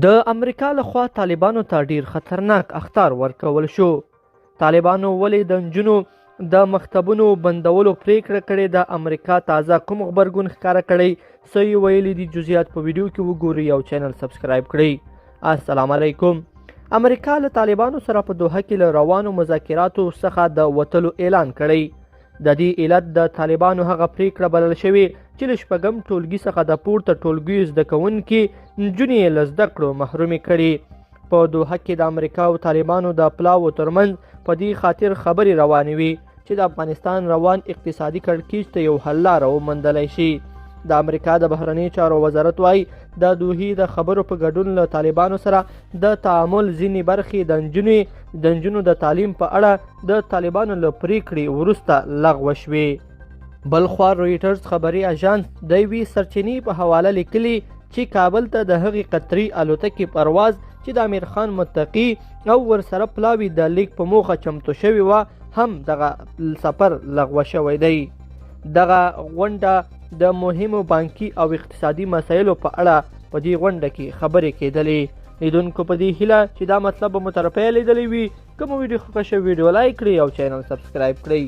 د امریکا له خوا طالبانو ته ډیر خطرناک اخطار ورکول شو. طالبانو ولې د نجونو د مکتبونو بندولو پریکړه کړې ده؟ امریکا تازه کوم غبرګون ښکاره کړی؟ څه یې ویلي دي؟ جزئیات په ویډیو کې وګورئ او چینل سبسکرایب کړئ. السلام علیکم. امریکا له طالبانو سره په دوحه کې له روانو مذاکراتو څخه د وتلو اعلان کړی. د دې علت د طالبانو هغه پریکړه بلل شوې چې له شپږم ټولګي څخه د پورته ټولګیو زده کوونکي نجونې یې له زده کړو محرومې کړې. په دوحه کې د امریکا او طالبانو د پلاوو ترمنځ په دې خاطر خبرې روانې وې چې د افغانستان روان اقتصادي کړکیچ ته یو حل لاره وموندلی شي. د امریکا د بهرنیو چارو وزارت وایي د دوحې د خبرو په ګډون له طالبانو سره د تعامل ځینې برخې د نجونو د تعلیم په اړه د طالبانو له پریکړې وروسته لغوه شوې. بلخوا رویټرز خبري اژانس د یوې سرچینې په حواله لیکلي چې کابل ته د هغې قطري الوتکې پرواز چې د امیر خان متقي او ورسره پلاوي د لیک په موخه چمتو شوې وه هم دغه سفر لغوه شوی دی. دغه غونډه د مهمو بانکي او اقتصادي مسایلو په اړه په دې غونډه کې خبرې کېدلې. لیدونکو په دې هیله چې دا مطلب به مو تر پایه لیدلی وي. که مو ویډیو خوښه شوه ویډیو لایک کړئ او چینل سبسکرایب کړئ.